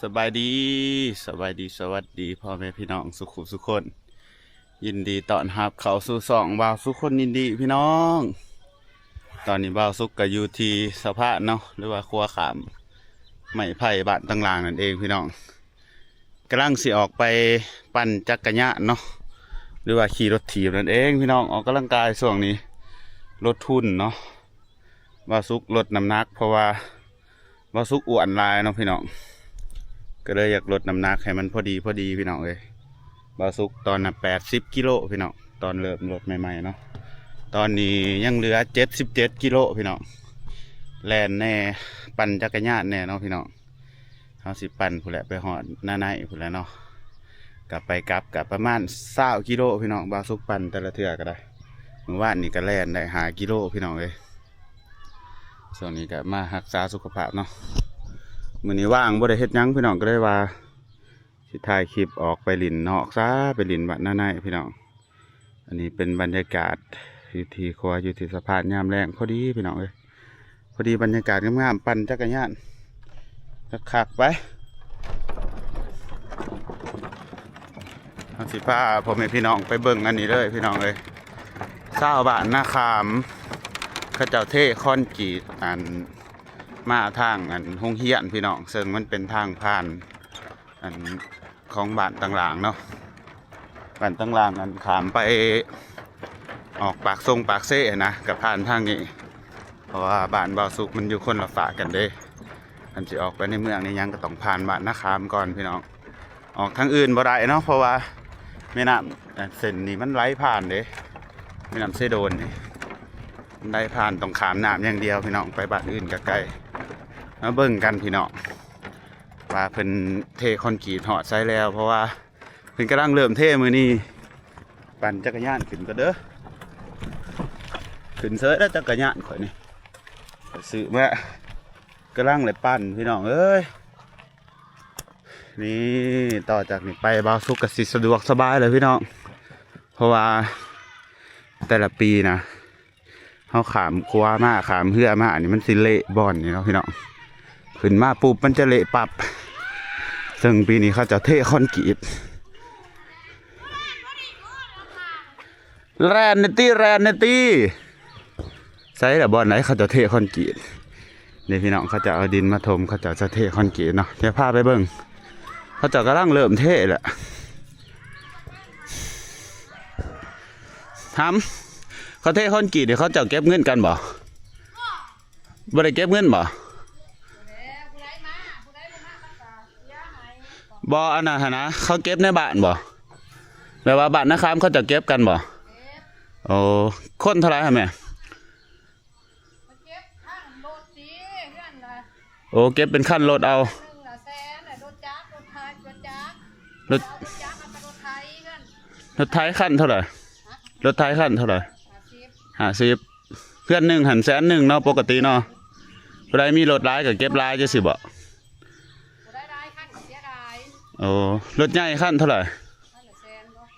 ສະບາຍດີ ສະບາຍດີ ສະຫວັດດີພໍ່ແມ່ພີ່ນ້ອງສຸຂູສຸຄົນ ຍິນດີຕ້ອນຮັບເຂົ້າສູ່ຊ່ອງບ່າວສຸຄົນຍິນດີພີ່ນ້ອງ. ຕອນນີ້ບ່າວສຸກກໍຢູ່ທີ່ສະພານເນາະ ຫຼືວ່າຂົວຂ້າມໄມ້ໄຜ່ບ້ານຕັງຫຼາງນັ້ນເອງພີ່ນ້ອງ. ກຳລັງຊິອອກໄປປັ່ນຈັກກະຍານເນາະ ຫຼືວ່າຂີ່ລົດຖີບນັ້ນເອງພີ່ນ້ອງ. ອອກກຳລັງກາຍຊ່ວງນີ້ລົດທຸນເນາະ ບ່າວສຸກລົດນ້ຳໜັກ ເພາະວ່າບ່າວສຸກອ້ວນຫຼາຍເນາະພີ່ນ້ອງ ກໍເລີຍຢາກລົດນ້ຳໜັກໃຫ້ມັນພໍດີໆພີ່ນ້ອງເອີຍ. ບ່າວສຸກຕອນນັ້ນແປດສິບກິໂລພີ່ນ້ອງ ຕອນເລີ່ມລົດໃໝ່ໆເນາະ. ຕອນນີ້ຍັງເຫຼືອເຈັດສິບເຈັດກິໂລພີ່ນ້ອງ. ແລ່ນແດ່ ປັ່ນຈັກກະຍານແດ່ເນາະພີ່ນ້ອງ. ເຮົາຊິປັ່ນພຸ້ນແຫຼະ ໄປຮອດນາໃນພຸ້ນແຫຼະເນາະ. ກັບໄປກັບກໍປະມານຊາວກິໂລພີ່ນ້ອງ ບ່າວສຸກປັ່ນແຕ່ລະເທື່ອກໍໄດ້. ມື້ວານນີ້ກໍແລ່ນໄດ້ຫ້າກິໂລພີ່ນ້ອງເອີຍ. ຊ່ວງນີ້ກໍມາຮັກສາສຸຂະພາບເນາະ. ມື້ນີ້ວ່າງບໍ່ໄດ້ເຮັດຫຍັງພີ່ນ້ອງ ກໍເລີຍວ່າຊິຖ່າຍຄລິບອອກໄປຫຼິ້ນນອກຊະ ໄປຫຼິ້ນວັດນາໃນພີ່ນ້ອງ. ອັນນີ້ເປັນບັນຍາກາດຢູ່ທີ່ຂົວ ຢູ່ທີ່ສະພານຍາມແລງ ພໍດີພີ່ນ້ອງເອີຍ ພໍດີບັນຍາກາດງາມໆ ປັ່ນຈັກກະຍານຄັກໆໄປ. ເຮົາຊິພາພໍ່ແມ່ພີ່ນ້ອງໄປເບິ່ງອັນນີ້ເລີຍພີ່ນ້ອງເອີຍ. ຊາວບ້ານນາຂາມ ເຂົາເຈົ້າເທຄອນກຣີດ ອັນ ມາທາງ ອັນ ໂຮງຮຽນພີ່ນ້ອງ ເຊິ່ງມັນເປັນທາງຜ່ານ ອັນ ຂອງບ້ານຕັງຫຼາງເນາະ. ບ້ານຕັງຫຼາງ ອັນ ຂ້າມໄປອອກປາກຊົງປາກເຊຫັ້ນນະ ກໍຜ່ານທາງນີ້ ເພາະວ່າບ້ານບ່າວສຸກມັນຢູ່ຄົນລະຟາກກັນເດ້. ຄັນຊິອອກໄປໃນເມືອງໃນຫຍັງ ກໍຕ້ອງຜ່ານບ້ານນາຂາມກ່ອນພີ່ນ້ອງ. ອອກທາງອື່ນບໍ່ໄດ້ເນາະ ເພາະວ່າແມ່ນ້ຳ ເສັ້ນນີ້ມັນໄຫຼຜ່ານເດ້ ແມ່ນ້ຳເຊໂດນນີ້ ມັນໄຫຼຜ່ານ ຕ້ອງຂ້າມນ້ຳຢ່າງດຽວພີ່ນ້ອງ. ໄປບ້ານອື່ນກໍໄກ. ມາເບິ່ງກັນພີ່ນ້ອງ ວ່າເພິ່ນເທຄອນກຣີດຮອດໃສແລ້ວ ເພາະວ່າເພິ່ນກຳລັງເລີ່ມເທມື້ນີ້. ປັ່ນຈັກກະຍານຂຶ້ນກ່ອນເດີ. ຂຶ້ນເສີຍແລ້ວຈັກກະຍານຂ້ອຍນີ້ ຂ້ອຍຊື້ມາ ກຳລັງໄດ້ປັ່ນພີ່ນ້ອງເອີຍ. ນີ້ ຕໍ່ຈາກນີ້ໄປບ່າວສຸກກໍຊິສະດວກສະບາຍແລ້ວພີ່ນ້ອງ ເພາະວ່າແຕ່ລະປີນະ ເຮົາຂ້າມຂົວມາ ຂ້າມເຮືອມາ ອັນນີ້ມັນຊິເລະບ່ອນນີ້ເນາະພີ່ນ້ອງ. ຂຶ້ນມາປຸບມັນຈະເລະປັບ ເຊິ່ງປີນີ້ເຂົາເຈົ້າເທຄອນກຣີດ. ແລ່ນແດ່ຕິ ແລ່ນແດ່ຕິ. ໃສລະບ່ອນໃດເຂົາເຈົ້າເທຄອນກຣີດນີ້ພີ່ນ້ອງ. ເຂົາເຈົ້າເອົາດິນມາຖົມ ເຂົາເຈົ້າຈະເທຄອນກຣີດເນາະ. ດຽວພາໄປເບິ່ງ ເຂົາເຈົ້າກຳລັງເລີ່ມເທແຫຼະ. ຖາມ ເຂົາເທຄອນກຣີດນີ້ ເຂົາເຈົ້າເກັບເງິນກັນບໍ່? ບໍ່ໄດ້ເກັບເງິນບໍ່? ບໍ່ ອັນນັ້ນຫັ້ນນະ ເຂົາເກັບໃນບ້ານບໍ່? ແບບວ່າບ້ານນາຄາມເຂົາເຈົ້າເກັບກັນບໍ່? ໂອ້ ຄົນເທົ່າໃດຫັ້ນແມ່? ໂອ້ ເກັບເປັນຄັນລົດເອົາ. ລົດ ລົດໄຖຄັນເທົ່າໃດ? ລົດໄຖຄັນເທົ່າໃດ? ຫ້າສິບ. ເຮືອນໜຶ່ງຫັ້ນແສນໜຶ່ງເນາະ ປົກກະຕິເນາະ. ຜູ້ໃດມີລົດຫຼາຍກໍເກັບຫຼາຍ ຈັ່ງຊີ້ບໍ? ຜູ້ໃດຫຼາຍຄັນກໍເສຍຫຼາຍ. ໂອ້ ລົດໃຫຍ່ຄັນເທົ່າໃດ?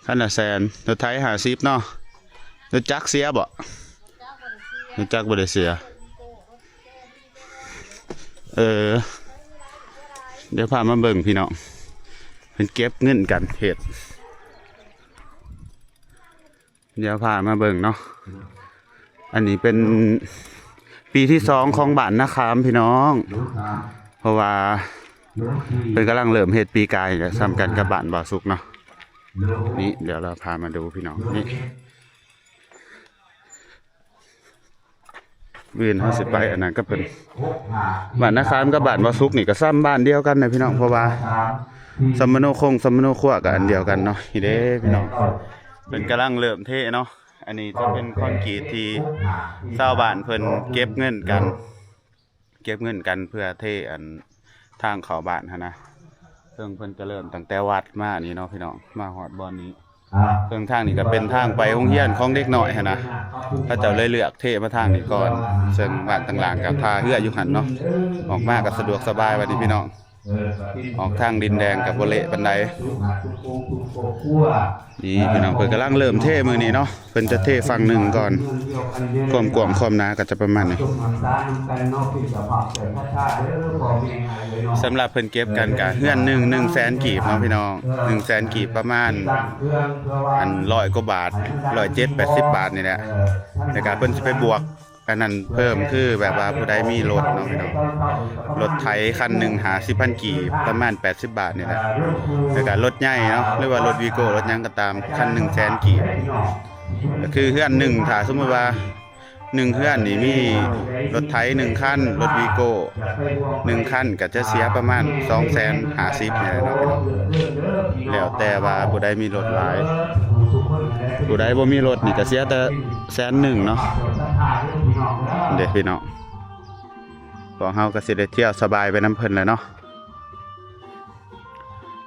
ຄັນລະແສນ. ລົດໄຖຫ້າສິບເນາະ. ລົດຈັກເສຍບໍ? ລົດຈັກບໍ່ໄດ້ເສຍ. ເອີ ດຽວພາມາເບິ່ງພີ່ນ້ອງ ເພິ່ນເກັບເງິນກັນເຮັດ. ດຽວພາມາເບິ່ງເນາະ. ອັນນີ້ເປັນປີທີສອງຂອງບ້ານນາຄາມພີ່ນ້ອງ ເພາະວ່າເພິ່ນກຳລັງເລີ່ມເຮັດປີກາຍ ແລ້ວສ່ຳກັນກັບບ້ານບ່າວສຸກເນາະ. ນີ້ ດຽວເຮົາພາມາດູພີ່ນ້ອງ ນີ້ ມື້ອື່ນເຮົາຊິໄປອັນນັ້ນກັບເພິ່ນ. ບ້ານນາຄາມກັບບ້ານບ່າວສຸກນີ້ກໍສ່ຳບ້ານດຽວກັນນະພີ່ນ້ອງ ເພາະວ່າສຳມະໂນຄົງ ສຳມະໂນຄົວກໍອັນດຽວກັນເນາະ. ນີ້ເດ້ພີ່ນ້ອງ ເພິ່ນກຳລັງເລີ່ມເທເນາະ. ອັນນີ້ຈະເປັນຄອນກຣີດທີ່ຊາວບ້ານເພິ່ນເກັບເງິນກັນ ເກັບເງິນກັນເພື່ອເທອັນທາງເຂົ້າບ້ານຫັ້ນນະ. ເຊິ່ງເພິ່ນຈະເລີ່ມຕັ້ງແຕ່ວັດມານີ້ເນາະພີ່ນ້ອງ ມາຮອດບ່ອນນີ້. ເຊິ່ງທາງນີ້ກໍເປັນທາງໄປໂຮງຮຽນຂອງເດັກນ້ອຍຫັ້ນນະ ເຂົາເຈົ້າເລີຍເລືອກເທມາທາງນີ້ກ່ອນ. ເຊິ່ງບ້ານຕ່າງໆກໍທ່າເຮືອຢູ່ຫັ້ນເນາະ ອອກມາກໍສະດວກສະບາຍບັດນີ້ພີ່ນ້ອງ. ອອກທາງດິນແດງກໍບໍ່ເລະປານໃດ. ນີ້ພີ່ນ້ອງ ເພິ່ນກຳລັງເລີ່ມເທມື້ນີ້ເນາະ, ເພິ່ນຈະເທຝັ່ງໜຶ່ງກ່ອນ. ຄວາມກວ້າງຄວາມໜາກໍຈະປະມານນີ້. ສຳລັບເພິ່ນເກັບກັນກະເຮືອນໜຶ່ງ ໜຶ່ງແສນກີບເນາະພີ່ນ້ອງ, ໜຶ່ງແສນກີບ ປະມານ ອັນ ຮ້ອຍກວ່າບາດ ຮ້ອຍເຈັດ ແປດສິບບາດນີ້ແຫຼະ. ແລ້ວກະເພິ່ນຊິໄປບວກ ອັນນັ້ນເພີ່ມ ຄືແບບວ່າຜູ້ໃດມີລົດເນາະພີ່ນ້ອງ, ລົດໄຖຄັນໜຶ່ງ ຫ້າສິບພັນກີບ ປະມານ ແປດສິບບາດນີ້ແຫຼະ. ແລ້ວກະລົດໃຫຍ່ເນາະ ຫຼືວ່າລົດວີໂກ້ ລົດຫຍັງກໍຕາມ ຄັນໜຶ່ງແສນກີບ. ກໍຄືເຮືອນໜຶ່ງ ຖ້າສົມມຸດວ່າໜຶ່ງເຮືອນນີ້ມີລົດໄຖໜຶ່ງຄັນ, ລົດວີໂກ້ໜຶ່ງຄັນ ກໍຈະເສຍປະມານ ສອງແສນຫ້າສິບນີ້ແຫຼະເນາະພີ່ນ້ອງ, ແລ້ວແຕ່ວ່າຜູ້ໃດມີລົດຫຼາຍ. ຜູ້ໃດບໍ່ມີລົດນີ້ກໍເສຍແຕ່ ແສນໜຶ່ງເນາະ. ເດ້ພີ່ນ້ອງ ພວກເຮົາກໍຊິໄດ້ທ່ຽວສະບາຍໄປນຳເພິ່ນແຫຼະເນາະ.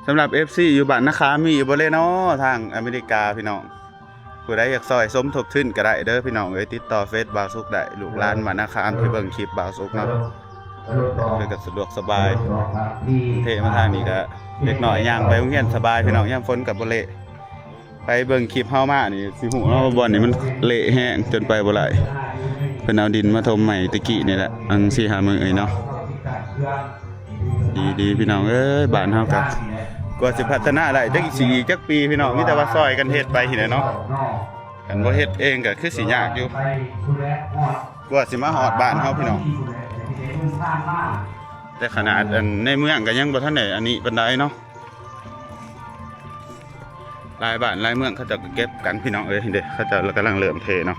ສຳລັບເອັຟຊີຢູ່ບ້ານນາຄາ ມີຢູ່ບໍ່ເລເນາະ ທາງອາເມລິກາພີ່ນ້ອງ? ຜູ້ໃດຢາກຊ່ອຍສົມທົບທຶນກໍໄດ້ເດີພີ່ນ້ອງເອີຍ, ຕິດຕໍ່ເຟສບ່າວສຸກໄດ້. ລູກຫຼານບ້ານນາຄາທີ່ເບິ່ງຄລິບບ່າວສຸກເນາະ ເພິ່ນກໍສະດວກສະບາຍ. ເທມາທາງນີ້ກໍເດັກນ້ອຍຍ່າງໄປໂຮງຮຽນສະບາຍພີ່ນ້ອງ, ຍາມຝົນກໍບໍ່ເລະ. ໃຜເບິ່ງຄລິບເຮົາມານີ້ຊິຮູ້ເນາະວ່າບ່ອນນີ້ມັນເລະແຮງຈົນໄປບໍ່ໄດ້. ເພິ່ນເອົາດິນມາຖົມໃໝ່ແຕ່ກີ້ນີ້ແຫຼະ ອັນສີ່ຫ້າມື້ນີ້ເນາະ. ດີໆ ພີ່ນ້ອງເອີຍ, ບ້ານເຮົາກໍກວ່າຊິພັດທະນາໄດ້ ຈັກຊິອີກຈັກປີພີ່ນ້ອງ, ມີແຕ່ວ່າຊ່ອຍກັນເຮັດໄປນີ້ແຫຼະເນາະ. ຄັນບໍ່ເຮັດເອງກໍຄືຊິຍາກຢູ່, ກວ່າຊິມາຮອດບ້ານເຮົາພີ່ນ້ອງ. ແຕ່ຂະໜາດອັນໃນເມືອງກໍຍັງບໍ່ທັນໄດ້ອັນນີ້ປານໃດເນາະ. ຫຼາຍບ້ານຫຼາຍເມືອງເຂົາເຈົ້າກໍເກັບກັນພີ່ນ້ອງເອີຍ. ເດ້ ເຂົາເຈົ້າກຳລັງເລີ່ມເທເນາະ.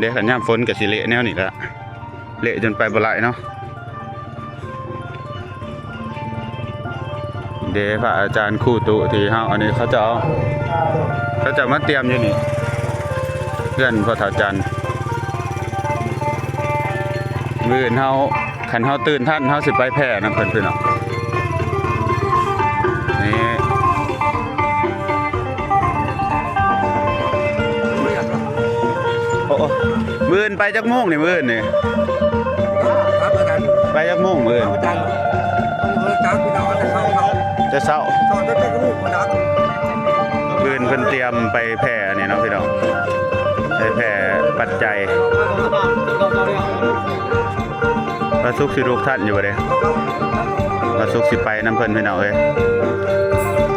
ເດ້ ຄັນຍາມຝົນກໍຊິເລະແນວນີ້ລະ, ເລະຈົນໄປບໍ່ໄດ້ເນາະ. ເດ້ ພະອາຈານຄູຕຸທີ່ເຮົາ ອັນນີ້ເຂົາເຈົ້າ ເຂົາເຈົ້າມາຕຽມຢູ່ນີ້ ເຮືອນພໍ່ເຖົ້າຈັນ. ມື້ອື່ນເຮົາ ຄັນເຮົາຕື່ນທັນ ເຮົາຊິໄປແຜ່ນຳເພິ່ນພີ່ນ້ອງ. ນີ້ ໂອ້ ມື້ອື່ນໄປຈັກໂມງນີ້? ມື້ອື່ນນີ້ໄປຈັກໂມງ? ມື້ອື່ນ ແຕ່ເຊົ້າ ມື້ອື່ນເພິ່ນຕຽມໄປແຜ່ນີ້ເນາະພີ່ນ້ອງ, ໄປແຜ່ປັດໄຈ. ວ່າສຸກຊິລຸກທັນຢູ່ບໍ່ເດ້? ວ່າສຸກຊິໄປນຳເພິ່ນພີ່ນ້ອງເອີຍ,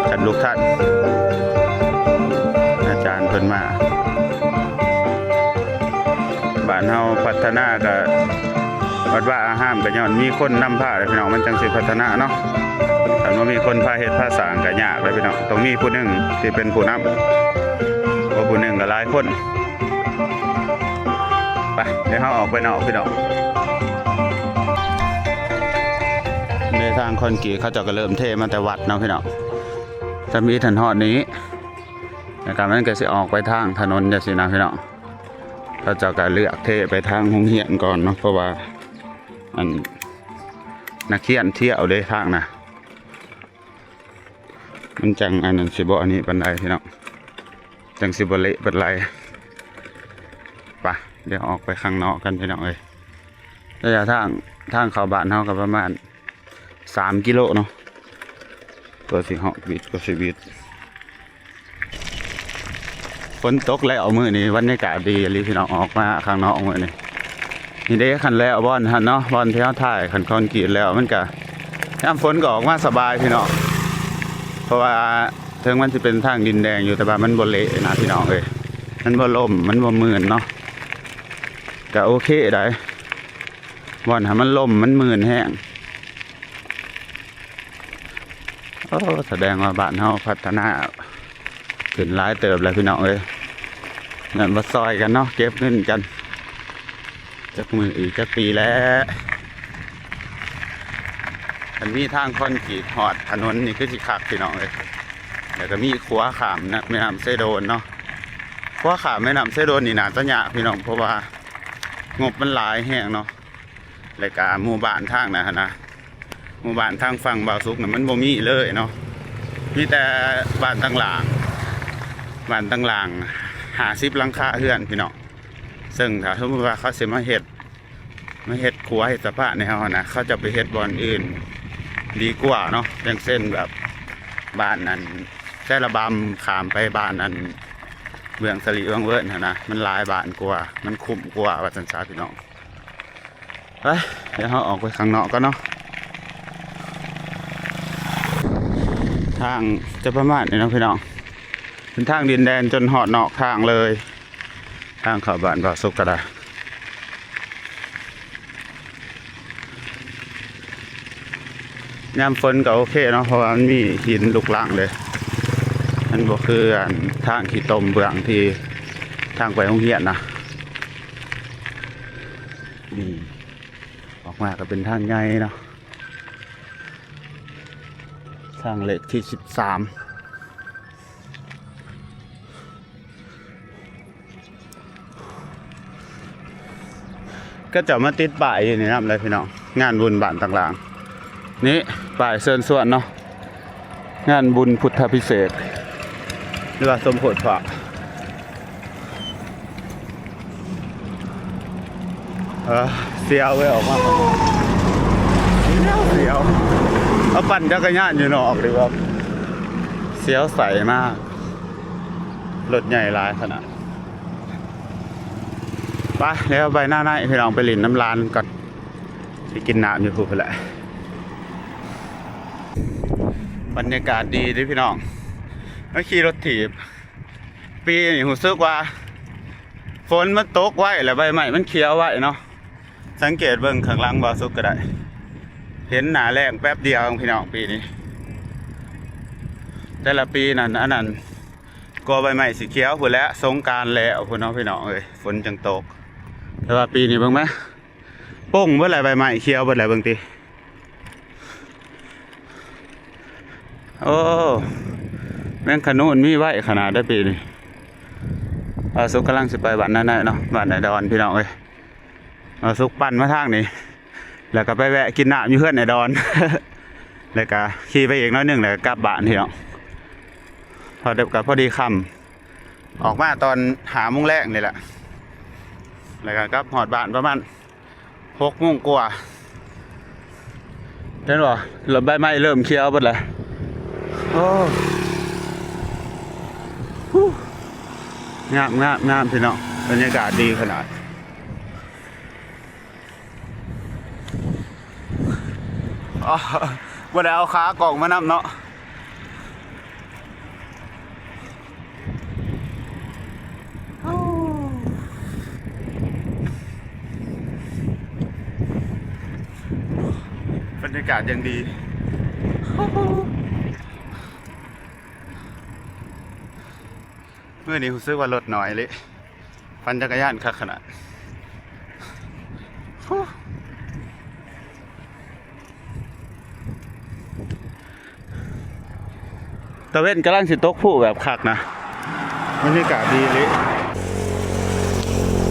ຄັນລຸກທັນ. ອາຈານເພິ່ນມາ. ບ້ານເຮົາພັດທະນາກະວັດວາອາຮາມ ກະຍ້ອນມີຄົນນຳພາເດ້ພີ່ນ້ອງ, ມັນຈັ່ງຊິພັດທະນາເນາະ. ຄັນບໍ່ມີຄົນພາເຮັດພາສ້າງກະຍາກເດ້ພີ່ນ້ອງ, ຕ້ອງມີຜູ້ໜຶ່ງທີ່ເປັນຜູ້ນຳ, ບໍ່ຜູ້ໜຶ່ງກະຫຼາຍຄົນ. ໄປ ດຽວເຮົາອອກໄປນອກພີ່ນ້ອງ. ໃນທາງຄອນກຣີດເຂົາເຈົ້າກໍເລີ່ມເທມາແຕ່ວັດເນາະພີ່ນ້ອງ, ທຳອິດຫັ້ນຮອດນີ້ ແລ້ວກໍມັນກໍຊິອອກໄປທາງຖະໜົນຈັ່ງຊີ້ນະພີ່ນ້ອງ. ເຂົາເຈົ້າກໍເລືອກເທໄປທາງໂຮງຮຽນກ່ອນເນາະ, ເພາະວ່າ ອັນ ນັກຮຽນທ່ຽວເດ້ທາງນະ. ມັນຈັ່ງອັນນັ້ນຊິບໍ່ອັນນີ້ປານໃດພີ່ນ້ອງ, ຈັ່ງຊິບໍ່ເລະປານໃດ. ໄປ ດຽວອອກໄປຂ້າງນອກກັນພີ່ນ້ອງເອີຍ. ໄລຍະທາງ ທາງເຂົ້າບ້ານເຮົາກໍປະມານສາມກິໂລເນາະ, ກວ່າຊິຮອດວິດ ກວ່າຊິວິດ. ຝົນຕົກແລ້ວມື້ນີ້ ບັນຍາກາດດີອີ່ຫຼີພີ່ນ້ອງ, ອອກມາຂ້າງນອກມື້ນີ້. ນີ້ເດ້ ຄັນແລ້ວບ່ອນຫັ້ນເນາະ, ບ່ອນທີ່ເຮົາຖ່າຍ ຄັນຄອນກຣີດແລ້ວ ມັນກະ ຍາມຝົນກໍອອກມາສະບາຍພີ່ນ້ອງ, ເພາະວ່າເຖິງມັນຊິເປັນທາງດິນແດງຢູ່ ແຕ່ວ່າມັນບໍ່ເລະນະພີ່ນ້ອງເອີຍ, ມັນບໍ່ລົ້ມ ມັນບໍ່ມື່ນເນາະ, ກະໂອເຄໄດ໋. ບ່ອນໃຫ້ມັນລົ້ມ ມັນມື່ນແຮງ. ໂອ້ ສະແດງວ່າບ້ານເຮົາພັດທະນາຂຶ້ນຫຼາຍເຕີບແລ້ວພີ່ນ້ອງເອີຍ. ນັ້ນມາຊ່ອຍກັນເນາະ, ເກັບເງິນກັນ. ຈັກມື້ອີກຈັກປີແລ້ວ. ຄັນມີທາງຄອນກຣີດຮອດຖະໜົນນີ້ຄືຊິຄັກພີ່ນ້ອງເອີຍ. ແລ້ວກໍມີຂົວຂ້າມນະ ແມ່ນ້ຳເຊໂດນເນາະ. ຂົວຂ້າມແມ່ນ້ຳເຊໂດນນີ້ໜ້າຈະຍາກພີ່ນ້ອງ, ເພາະວ່າງົບມັນຫຼາຍແຮງເນາະ. ແລ້ວກະໝູ່ບ້ານທາງນັ້ນຫັ້ນນະ ໝູ່ບ້ານທາງຝັ່ງບ່າວສຸກນະ ມັນບໍ່ມີເລີຍເນາະ, ມີແຕ່ບ້ານຕ່າງລ່າງ ບ້ານຕ່າງລ່າງ ຫ້າສິບຫຼັງຄາເຮືອນພີ່ນ້ອງ. ເຊິ່ງຖ້າສົມມຸດວ່າເຂົາຊິມາເຮັດ ມາເຮັດຂົວເຮັດສະພານໃຫ້ເຮົາຫັ້ນນະ ເຂົາເຈົ້າໄປເຮັດບ່ອນອື່ນດີກວ່າເນາະ ຢ່າງເຊັ່ນແບບບ້ານອັນແຊລະບຳ ຂ້າມໄປບ້ານອັນເມືອງສະລິວັງເວີນຫັ້ນນະ ມັນຫຼາຍບ້ານກວ່າ ມັນຄຸ້ມກວ່າ ວ່າຊັ້ນຊະພີ່ນ້ອງ. ໄປ ດຽວເຮົາອອກໄປຂ້າງນອກກ່ອນເນາະ. ທາງຈະປະມານນີ້ເນາະພີ່ນ້ອງ ເປັນທາງດິນແດນຈົນຮອດນອກທາງເລີຍ ທາງເຂົ້າບ້ານບ່າວສຸກກໍໄດ້. ຍາມຝົນກໍໂອເຄເນາະ ເພາະວ່າມັນມີຫີນລຸກລັງເດ້ ມັນບໍ່ຄືອັນທາງຂີ້ຕົມເບື້ອງທີ່ທາງໄປໂຮງຮຽນນະ. ນີ້ ອອກມາກໍເປັນທາງໃຫຍ່ເນາະ ທາງເລກທີສິບສາມ. ເຂົາເຈົ້າມາຕິດປ້າຍຢູ່ນີ້ນຳເລີຍພີ່ນ້ອງ ງານບຸນບ້ານຕ່າງໆ ນີ້ ປ້າຍເຊີນຊວນເນາະ ງານບຸນພຸດທະພິເສກ ຫຼືວ່າສົມໂພດພະ. ເອີ ສຽວເວີຍ ອອກມາ ສຽວ ສຽວ. ເອົາປັ່ນຈັກກະຍານຢູ່ນອກດີກວ່າ ສຽວໃສມາກ ລົດໃຫຍ່ຫຼາຍຂະໜາດ. ໄປ ແລ້ວໄປໜ້າໃນ ພີ່ນ້ອງ ໄປຫຼິ້ນນຳຫຼານກ່ອນ ໄປກິນນ້ຳຢູ່ພຸ້ນແຫຼະ. ບັນຍາກາດດີເດ້ພີ່ນ້ອງ ມາຂີ່ລົດຖີບ ປີນີ້ຮູ້ສຶກວ່າຝົນມັນຕົກໄວ ແລະໃບໄມ້ມັນຂຽວໄວເນາະ. ສັງເກດເບິ່ງຂ້າງຫຼັງບ່າວສຸກກໍໄດ້ ເຫັນໜ້າແລ້ງແປັບດຽວພີ່ນ້ອງ ປີນີ້. ແຕ່ລະປີນັ້ນ ອັນນັ້ນ ກວ່າໃບໄມ້ຊິຂຽວພຸ້ນແຫຼະ ສົງການແລ້ວພຸ້ນເນາະພີ່ນ້ອງເອີຍ ຝົນຈັ່ງຕົກ. ແຕ່ວ່າປີນີ້ເບິ່ງແມະ ປົ່ງເບິດແຫຼະ ໃບໄມ້ຂຽວເບິດແຫຼະ ເບິ່ງຕິ. ໂອ້ ແມງຂະນູນມີໄວຂະໜາດໃດ໋ປີນີ້. ບ່າວສຸກກຳລັງຊິໄປບ້ານນາໃນເນາະ ບ້ານນາດອນ ພີ່ນ້ອງເອີຍ. ບ່າວສຸກປັ່ນມາທາງນີ້ ແລ້ວກໍໄປແວະກິນນ້ຳຢູ່ເຮືອນອ້າຍດອນ ແລ້ວກໍຂີ່ໄປອີກໜ້ອຍໜຶ່ງ ແລ້ວກໍກັບບ້ານພີ່ນ້ອງ. ພໍດີ ກໍພໍດີຄ່ຳ ອອກມາຕອນຫ້າໂມງແລງນີ້ແຫຼະ ແລ້ວກໍກັບຮອດບ້ານປະມານຫົກໂມງກວ່າ ເຫັນບໍ່? ລະໃບໄມ້ເລີ່ມຂຽວເບິດແລ້ວ. ໂອ້ ງາມ ງາມ ງາມ ພີ່ນ້ອງ ບັນຍາກາດດີຂະໜາດ. ອໍ ບໍ່ໄດ້ເອົາຂາກ້ອງມານຳເນາະ. ບັນຍາກາດຢ່າງດີ. ມື້ນີ້ຮູ້ສຶກວ່າລົດໜ້ອຍເລີຍ. ປັ່ນຈັກກະຍານຄັກຂະໜາດ. ຕາເວັນກຳລັງຊິຕົກພຸແບບຄັກນະ ບັນຍາກາດດີອີ່ຫຼີ.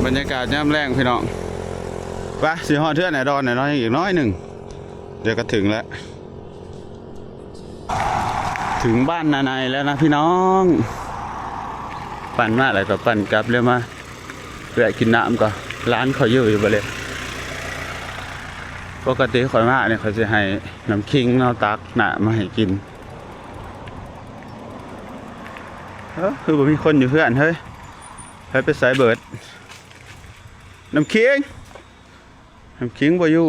ບັນຍາກາດຍາມແລງພີ່ນ້ອງ. ໄປ ຊິຮອດເຮືອນອ້າຍດອນແລ້ວເນາະ ຍັງອີກໜ້ອຍໜຶ່ງ ດຽວກໍເຖິງແລ້ວ. ເຖິງບ້ານນາໃນແລ້ວນະພີ່ນ້ອງ. ປັ່ນມາແລ້ວກໍປັ່ນກັບ ແລ້ວມາແວະກິນນ້ຳກ່ອນ. ຫຼານຂ້ອຍຢູ່ ຢູ່ບໍ່ເລີຍ. ປົກກະຕິຂ້ອຍມານີ້ ຂ້ອຍຊິໃຫ້ນ້ຳຄິງເນາະ ຕັກນ້ຳມາໃຫ້ກິນ. ເອີ ຄືບໍ່ມີຄົນຢູ່ເຮືອນເຮີ້ຍ. ໃຜໄປໃສເບິດ? ນ້ຳຄິງ ນ້ຳຄິງບໍ່ຢູ່.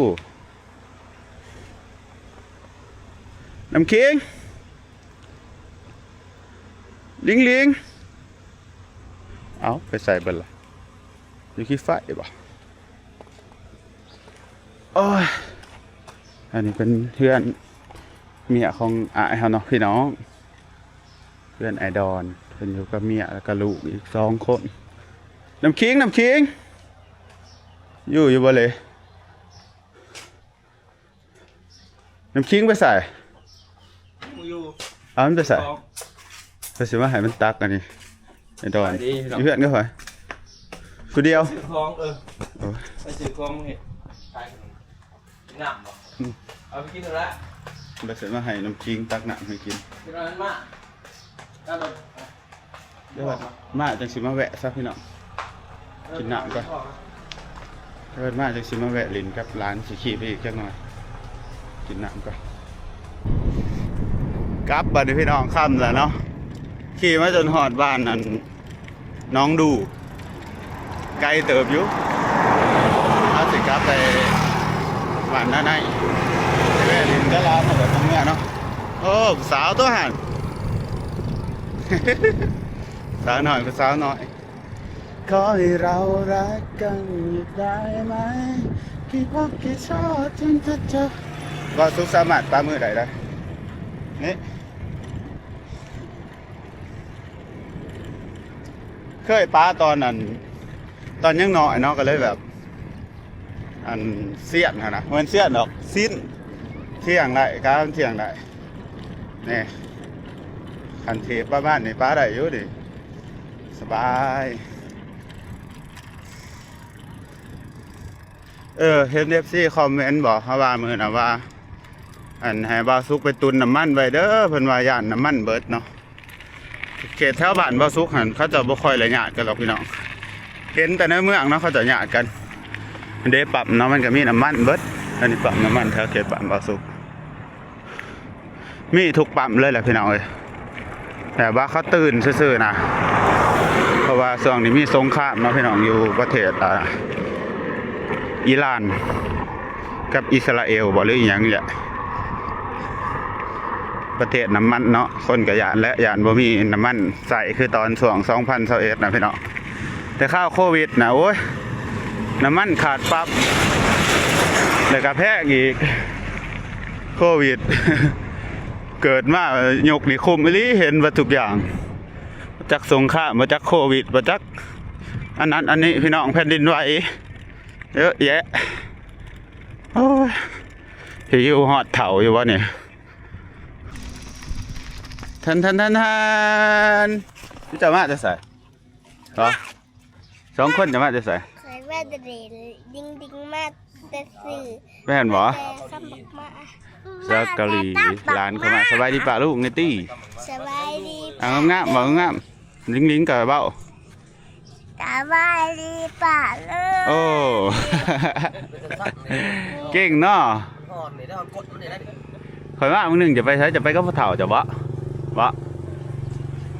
ນ້ຳຄິງ ລິງລິງ ເອົ້າ ໄປໃສເບິດລະ? ຢູ່ຂີ້ໄຟບໍ່? ໂອ້ຍ ອັນນີ້ເປັນເຮືອນເມຍຂອງອ້າຍເຮົາເນາະພີ່ນ້ອງ. ເຮືອນອ້າຍດອນ ເພິ່ນຢູ່ກັບເມຍ ແລ້ວກໍລູກອີກສອງຄົນ. ນ້ຳຄິງ ນ້ຳຄິງ ຢູ່ ຢູ່ບໍ່ເລີຍ? ນ້ຳຄິງໄປໃສ? ບໍ່ຢູ່. ເອົາມັນໄປໃສ? ຂອງ ຂ້ອຍຊິມາໃຫ້ມັນຕັກອັນນີ້ ໄອ້ດອນ. ສະບາຍດີພີ່ນ້ອງ. ຢູ່ເຮືອນກັບໃຜ? ຜູ້ດຽວ? ຊື້ຂອງ ເອີ ໂອ້ຍ ໄປຊື້ຂອງເຮັດ ຂາຍຂະໜົມ ກິນນ້ຳບໍ່? ອືມ ເອົາໄປກິນເຖາະລະ. ໄປໃສມາໃຫ້ນ້ຳຄິງຕັກນ້ຳໃຫ້ກິນ. ກິນນ້ຳມາ ດຽວມາ ຈັງຊິມາແວະຊະພີ່ນ້ອງ ກິນນ້ຳກ່ອນ. ເພິ່ນມາຈັ່ງຊິມາແວະຫຼິ້ນກັບຫຼານ ຊິຂີ່ໄປອີກຈັກໜ່ອຍ ກິນນ້ຳກ່ອນ. ກັບບາດນີ້ພີ່ນ້ອງ ຄ່ຳແລ້ວເນາະ ຂີ່ມາຈົນຮອດບ້ານນັ້ນ ໜອງດູ ໄກເຕີບຢູ່. ເຮົາຊິກັບໄປບ້ານນາໄນ ໄປແວະຫຼິ້ນຕະຫຼາດແລ້ວກໍເມືອເນາະ. ໂອ້ ຜູ້ສາວຕົວຫັ້ນ ສາວນ້ອຍ ຜູ້ສາວນ້ອຍ. ຂໍໃຫ້ເຮົາຮັກກັນອີກໄດ້ໄໝ? ທີ່ພົບທີ່ຊອກຈົນຈະເຈີ. ບ່າວສຸກສາມາດປະມືໄດ້ເດີ ນີ້. ເຄີຍປະຕອນນັ້ນ ຕອນຍັງນ້ອຍເນາະ ກໍເລີຍແບບ ອັນ ຊຽນຫັ້ນນະ ບໍ່ແມ່ນຊຽນດອກ ຊິ້ນ ທ່ຽງໄດ້ ການທ່ຽງໄດ້. ນີ້ ຄັນເທປະມານນີ້ປະໄດ້ຢູ່ນີ້ ສະບາຍ. ເອີ ເຫັນເອັຟຊີຄອມເມັນບໍ ເຮົາວ່າມື້ນະວ່າ ອັນ ໃຫ້ບ່າວສຸກໄປຕຸນນ້ຳມັນໄວ້ເດີ ເພິ່ນວ່າຢ້ານນ້ຳມັນເບິດເນາະ. ເຂດແຖວບ້ານບ່າວສຸກຫັ້ນ ເຂົາເຈົ້າບໍ່ຄ່ອຍໄດ້ຍາດກັນດອກພີ່ນ້ອງ ເຫັນແຕ່ໃນເມືອງເນາະ ເຂົາເຈົ້າຍາດກັນ. ເດ້ ປ້ຳເນາະ ມັນກໍມີນ້ຳມັນເບິດ. ອັນນີ້ປ້ຳນ້ຳມັນແຖວເຂດບ້ານບ່າວສຸກ ມີທຸກປ້ຳເລີຍແຫຼະພີ່ນ້ອງເອີຍ ແຕ່ວ່າເຂົາຕື່ນຊື່ໆນະ ເພາະວ່າຊ່ວງນີ້ມີສົງຄາມເນາະພີ່ນ້ອງ ຢູ່ປະເທດ ອ່າ ອີຣານ ກັບອິດສະຣາເອວບໍ ຫຼືອີ່ຫຍັງນີ້ແຫຼະ ປະເທດນ້ຳມັນເນາະ. ຄົນກໍຢ້ານແຫຼະ ຢ້ານບໍ່ມີນ້ຳມັນໃຊ້ ຄືຕອນຊ່ວງສອງພັນຊາວເອັດນະພີ່ນ້ອງ. ແຕ່ຄາວໂຄວິດນະ ໂອ້ຍ ນ້ຳມັນຂາດປັບ ແລ້ວກໍແພງອີກ ໂຄວິດ ເກີດມາຍຸກນີ້ຄຸ້ມອີ່ຫຼີ ເຫັນເບິດທຸກຢ່າງ ບໍ່ຈັກສົງຄາມ ບໍ່ຈັກໂຄວິດ ບໍ່ຈັກອັນນັ້ນອັນນີ້ ພີ່ນ້ອງ ແຜ່ນດິນໄຫວເຍອະແຍະ. ໂອ້ຍ ຊິຢູ່ຮອດເຖົ້າຢູ່ບໍ່ນີ້? ທັນໆໆໆ ເຈົ້າມາແຕ່ໃສ? ຮະ? ສອງຄົນຈະມາແຕ່ໃສ? ຂ້ອຍມາແຕ່ຫຼິ້ນ ດິງດິງມາແຕ່ຊື້ ແມ່ນບໍ່? ແຕ່ຄຳບັກມາ ສາວເກົາຫຼີ ຫຼານເຂົ້າມາ. ສະບາຍດີປ້າລຸງແດ່ຕິ. ສະບາຍດີ. ເອົາງາມໆ ເວົ້າງາມໆ ລິງໆກໍເວົ້າ ສະບາຍດີປ້າລຸງ. ໂອ້ ເກັ່ງເນາະ. ຂ້ອຍວ່າມື້ໜຶ່ງຈະໄປໃສ? ຈະໄປກັບຜູ້ເຖົ້າເຈົ້າບໍ? ບໍ?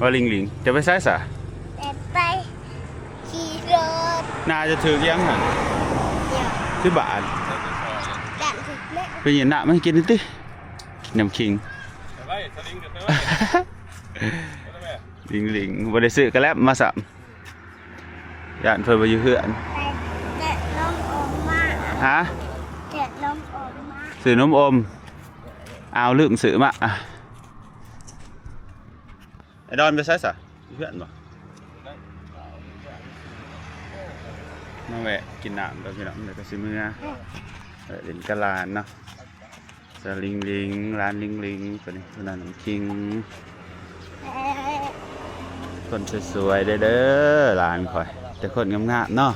ວ່າລິງໆ ຈະໄປໃສສະ? ຈະໄປຂີ່ລົດ. ໜ້າຈະຖືກຫຍັງຫັ້ນ? ສິບບາດ. ຢາກຖືກແມ່. ໄປຫຍິບນ້ຳມາໃຫ້ກິນຕິ ນ້ຳຂິງ. ໄປໄປ ສະລິງກໍໄປໄວ້ ໄປແມ່. ລິງໆ ບໍ່ໄດ້ຊື້ກະແລັບມາຊ້ຳ. ຢ້ານເພິ່ນບໍ່ຢູ່ເຮືອນ. ແກະນົມອົມມາ. ຮະ? ແກະນົມອົມມາ. ຊື້ນົມອົມ. ອ້າວ ລືມຊື້ມາ. ອ້າຍດອນໄປໃສສະ? ຢູ່ເຮືອນບໍ? ມາແວະກິນນ້ຳກ່ອນພີ່ນ້ອງ ແລ້ວກໍຊິເມືອ. ເອີ ຫຼິ້ນກັບຫຼານເນາະ. ສາວລິງໆ ຫຼານລິງໆ ຕົວນີ້ ຕົວນັ້ນຂິງ. ຄົນສວຍໆເດີ້ ເດີ້ ຫຼານຂ້ອຍ ແຕ່ຄົນງາມໆເນາະ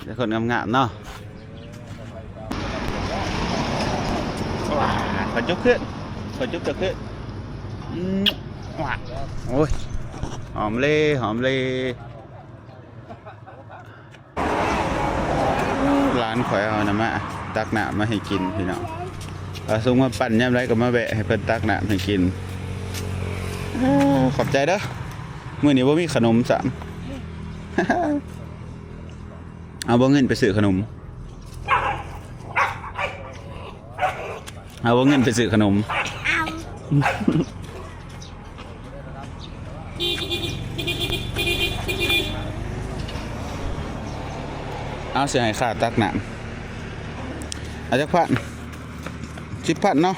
ແຕ່ຄົນງາມໆເນາະ. ຂ້ອຍຈຸບຂຶ້ນ ຂ້ອຍຈຸບເຈົ້າຂຶ້ນ. ອືມ ໂອ້ຍ ຫອມເລ ຫອມເລ. ຫຼານຂ້ອຍເອົານຳມາ ຕັກນ້ຳມາໃຫ້ກິນພີ່ນ້ອງ. ເອົາ ສົງມາປັ່ນຍາມໃດກໍມາແວະໃຫ້ເພິ່ນຕັກນ້ຳໃຫ້ກິນ. ຂອບໃຈເດີ້. ມື້ນີ້ບໍ່ມີຂະໜົມຊ້ຳ. ເອົາບໍ່ເງິນໄປຊື້ຂະໜົມ? ເອົາບໍ່ເງິນໄປຊື້ຂະໜົມ? ເອົາ. ເອົາ ຊິໃຫ້ຂ້າຕັກນ້ຳ. ເອົາຈັກພັນ? ສິບພັນເນາະ.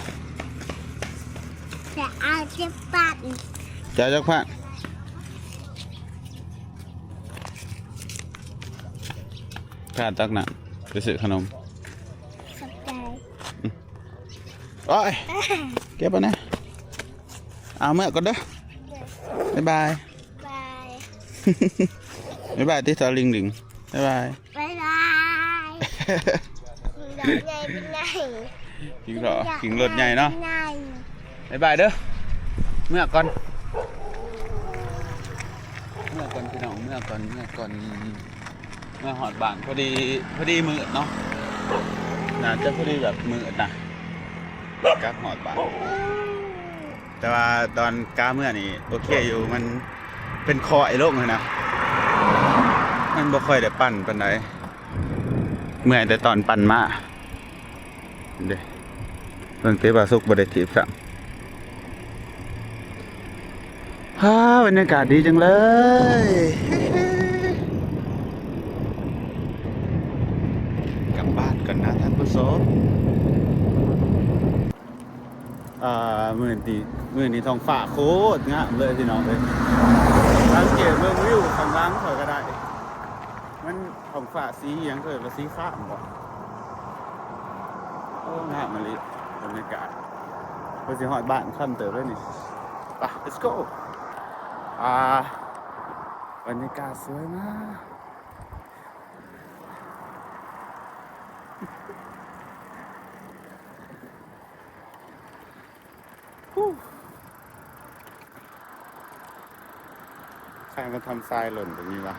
ຈະເອົາສິບພັນ. ຈະເອົາຈັກພັນ? ຂ້າຕັກນ້ຳ ໄປຊື້ຂະໜົມ. ຂອບໃຈ. ອືມ. ໂອ້ຍ ເກັບໄວ້ນະ. ເອົາ ເມືອກ່ອນເດີ້. ບາຍບາຍ. ບາຍ. ບາຍບາຍຕິ ສາວລິງໆ. ບາຍບາຍ. ບາຍບາຍ. ຂີ່ລົດໃຫຍ່ເປັນໄງ? ຂີ່ເຖາະ ຂີ່ລົດໃຫຍ່ເນາະ. ບາຍບາຍເດີ້. ເມືອກ່ອນ ເມືອກ່ອນພີ່ນ້ອງ ເມືອກ່ອນ ເມືອກ່ອນ. ເມື່ອຮອດບ້ານພໍດີ ພໍດີມືດເນາະ ໜ້າຈະພໍດີແບບມືດນະ ກັບຮອດບ້ານ. ແຕ່ວ່າຕອນກາເມືອນີ້ໂອເຄຢູ່ ມັນເປັນຄ້ອຍລົງຫັ້ນນະ ມັນບໍ່ຄ່ອຍໄດ້ປັ່ນປານໃດ ເມື່ອຍແຕ່ຕອນປັ່ນມາ. ເດ້ ເບິ່ງຕິ ບ່າວສຸກບໍ່ໄດ້ຖີບຊ້ຳ. ຫາ ບັນຍາກາດດີຈັງເລີຍ. ກັບບ້ານກ່ອນນະທ່ານຜູ້ຊົມ. ອ່າ ມື້ນີ້ ມື້ນີ້ທ້ອງຟ້າໂຄດງາມເລີຍພີ່ນ້ອງເອີຍ. ສັງເກດເບິ່ງວິວຂ້າງຫຼັງຂ້ອຍກໍໄດ້ ມັນ ທ້ອງຟ້າສີຫຍັງ ເອີ້ນວ່າສີຄາມບໍ? ໂອ້ ງາມອີ່ຫຼີ ບັນຍາກາດ. ເພິ່ນຊິຮອດບ້ານຄ່ຳເຕີບແລ້ວນີ້. ໄປ let's go. ອ່າ ບັນຍາກາດສວຍມາກ. ໃຜມາທຳຊາຍຫຼົ່ນຕົງນີ້ວະ?